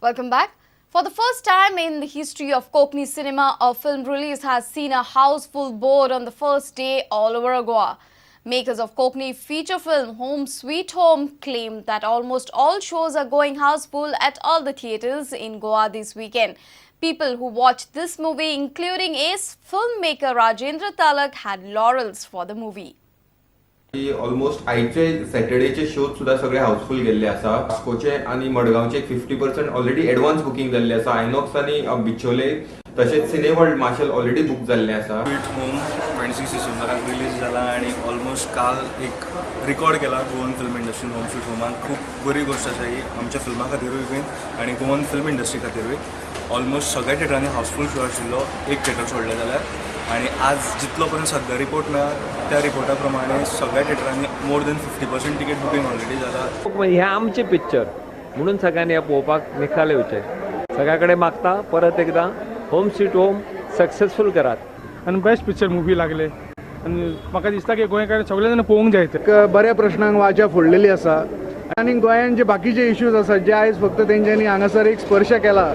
Welcome back. For the first time in the history of Kokani cinema, a film release has seen a house-full board on the first day all over Goa. Makers of Kokani feature film Home Sweet Home claim that almost all shows are going houseful at all the theatres in Goa this weekend. People who watched this movie, including ace filmmaker Rajendra Talak, had laurels for the movie. Almost आयचे सॅटर्डेचे shows सुद्दां सगळे housefull गेल्ले आसा. वास्कोचे आनी मडगांवचे 50% already advance booking जाल्ले आसा. INOX आनी बिचोले तशेंच सिनेवर्ल्ड मार्शल ऑलरेडी बूक जाल्ले आसा. स्वीट होम 26 डिसेंबराक रिलीज जाला आनी ऑलमोस्ट काल एक रिकॉर्ड केला गोवन फिल्म इंडस्ट्रीन. होम स्वीट होमान खूब बरी गोश्ट आसा ही आमच्या फिल्मा खातीरूय बीन आनी गोवन फिल्म इंडस्ट्री खातीरूय. ऑलमोस्ट सगळ्या थिएटरांनी हाऊसफूल शो आशिल्लो, एक थिएटर सोडलें जाल्यार. आनी आज जितलो पर्यंत सद्या रिपोर्ट मेळ्ळा त्या रिपोर्टा प्रमाणे सगळ्या थिएटरांनी more than 50% ticket booking already जाला. हे आमचे पिक्चर म्हणून सगळ्यांनी हे पळोवपाक निकाल येवचे. सगळ्या कडेन मागता परत एकदां होम स्वीट होम सक्सेसफूल करात. आनी बेस्ट पिक्चर मुवी लागले आनी म्हाका दिसता की गोंयकार सगळे जाण पळोवंक जाय ते. बऱ्या प्रश्नांक वाचा फोडलेली आसा आनी गोंयांत जे बाकीचे इश्यूज आसात जे आयज फक्त तेंच्यांनी हांगासर एक स्पर्श केला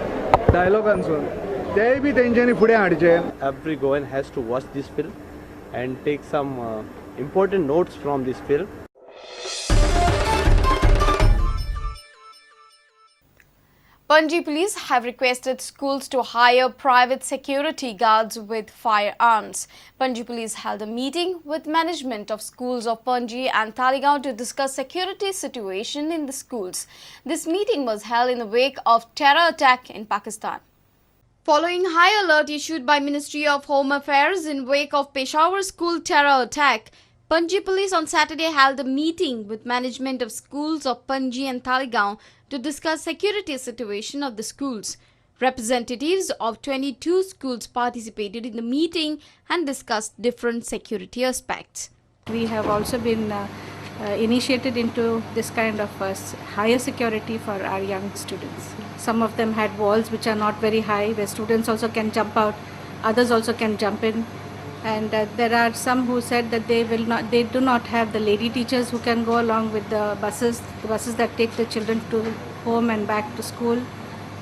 डायलॉगांसून तेय बी तेंच्यांनी फुडें हाडचे. Every Goan has to watch this film and take some important notes from this film. Panjim police have requested schools to hire private security guards with firearms. Panjim police held a meeting with management of schools of Panjim and Taleigao to discuss security situation in the schools. This meeting was held in the wake of terror attack in Pakistan. Following high alert issued by Ministry of Home Affairs in wake of Peshawar school terror attack, Panjim police on Saturday held a meeting with management of schools of Panjim and Taleigao to discuss security situation of the schools. Representatives of 22 schools participated in the meeting and discussed different security aspects. We have also been initiated into this kind of higher security for our young students. Some of them had walls which are not very high, where students also can jump out, others also can jump in. And there are some who said that they do not have the lady teachers who can go along with the buses that take the children to home and back to school.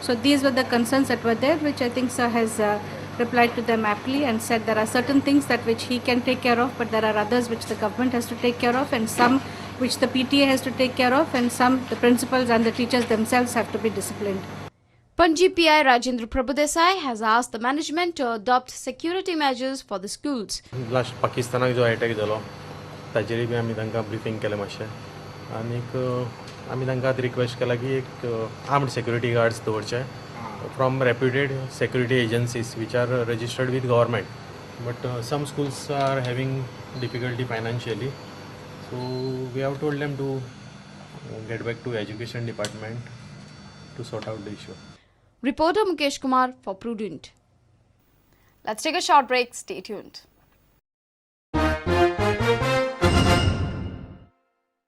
So these were the concerns that were there, which I think sir has replied to them aptly and said there are certain things that which he can take care of, but there are others which the government has to take care of, and some which the PTA has to take care of, and some the principals and the teachers themselves have to be disciplined. Panjim PI Rajendra Prabhudesai has asked the management to adopt security measures for the schools. Last पाकिस्तानाक जो attack जालो ताजेरय बी आमी तांकां briefing केलें मातशें आनीक आमी तांकां आतां रिक्वेस्ट केला की एक आर्म्ड सेक्युरिटी गार्ड्स दवरचे from reputed security agencies which are registered with government, but some schools are having difficulty financially, so we have told them to get back to education department to sort out the issue. Reporter Mukesh Kumar for Prudent. Let's take a short break. Stay tuned.